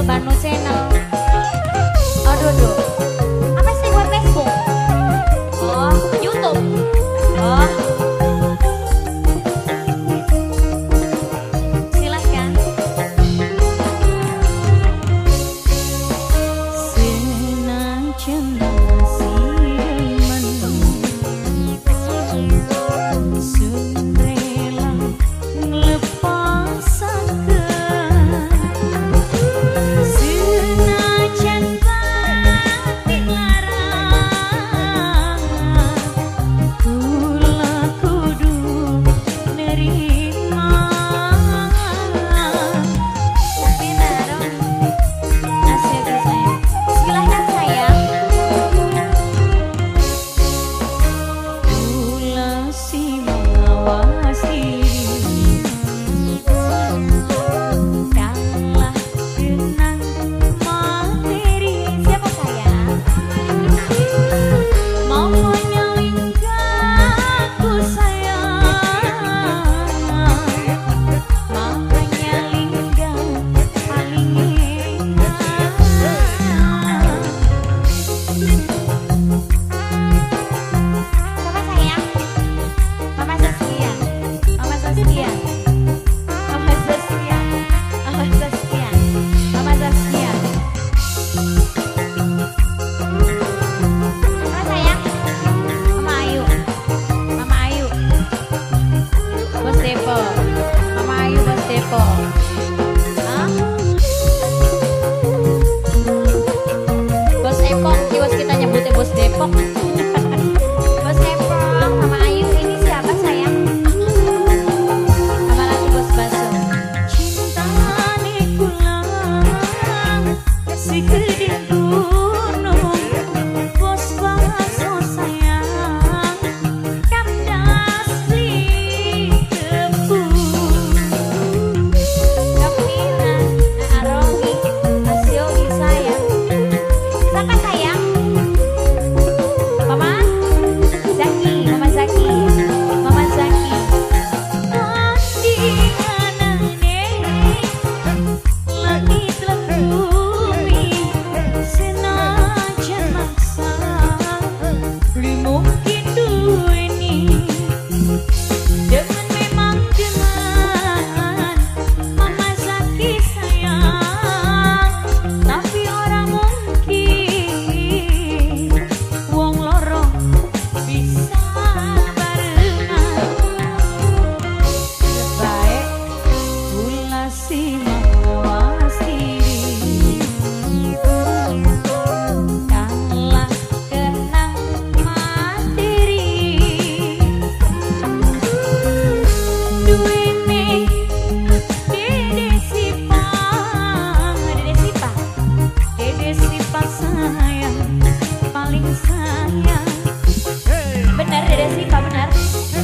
Banu Channel. Aduh, aduh. Apa sih buat Facebook? Oh, YouTube. Oh. Silahkan. Senajan siremen sun rela nglepasaken senajan batin larang kula kudu nerima. Benar. Asik sayang. Silahkan sayang. Kula si mawasi kalah kenang materi. Siapa sayang? Mamanya lingkaku sayang, makanya lingga paling enak. Siapa sayang? Mama Saskia. Mama Saskia. Mama Saskia. Mama Saskia. Mama Saskia. Mama sayang. Mama Ayu. Mama Ayu. Bos Depo. Mama Ayu Bos Depo. Hah? Bos Epok, bos kita nyebutnya Bos Depok. Bos Epok, Mama Ayu ini siapa sayang? Mama lagi Bos Baso. Cintane kula si gede gunung, bos baso sayang kandas beli tebu. Kapina, Aromi, Mas Yogi sayang. Siapa sayang? Mama Zaki, Mama Zaki, Mama Zaki. Bandinganane langit lan bumi senajan maksa beli mungkin duweni. Demen memang demen Mama Zaki sayang, tapi orang mungkin wong loro bisa barengan. Baik kula si mawasi kalah kenang materi. Duwene Dede Sipa, Dede Sipa. Dede Sipa sayang, paling sayang. Benar Dede Sipa, benar.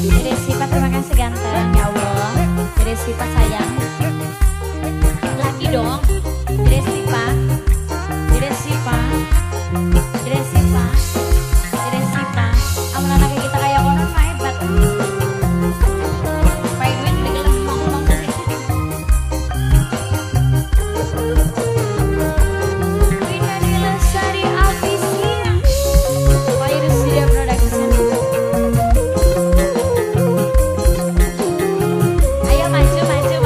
Dede Sipa terima kasih ganteng ya Allah. Dede Sipa sayang. Lagi dong. Dede Sipa. Dede Sipa. Dede Sipa. Dede Sipa. Amun anak kita kayak konon mah hebat. Pai duit beli gelem ngomong sih. Wina Lestari Official. Fairusia Production. Ayo maju maju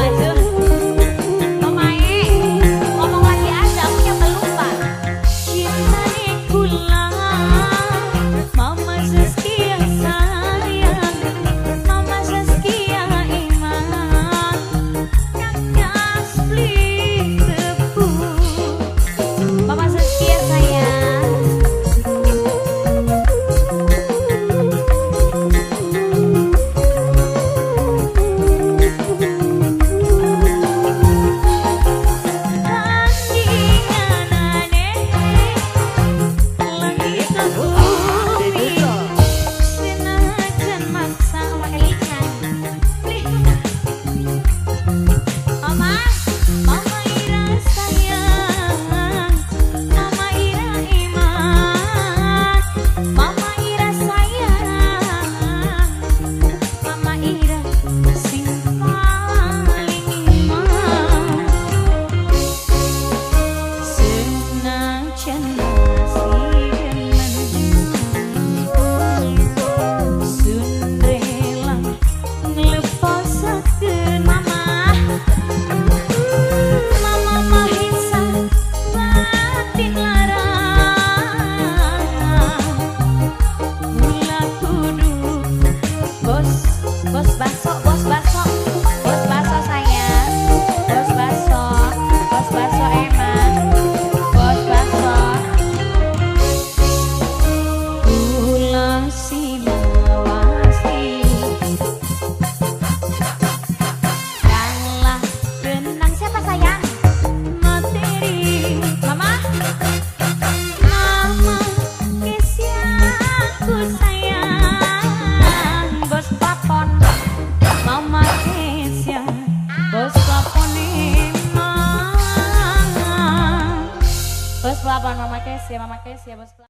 Bos Pelapon, Mama Kesia, Mama Kesia, Bos Pelapon.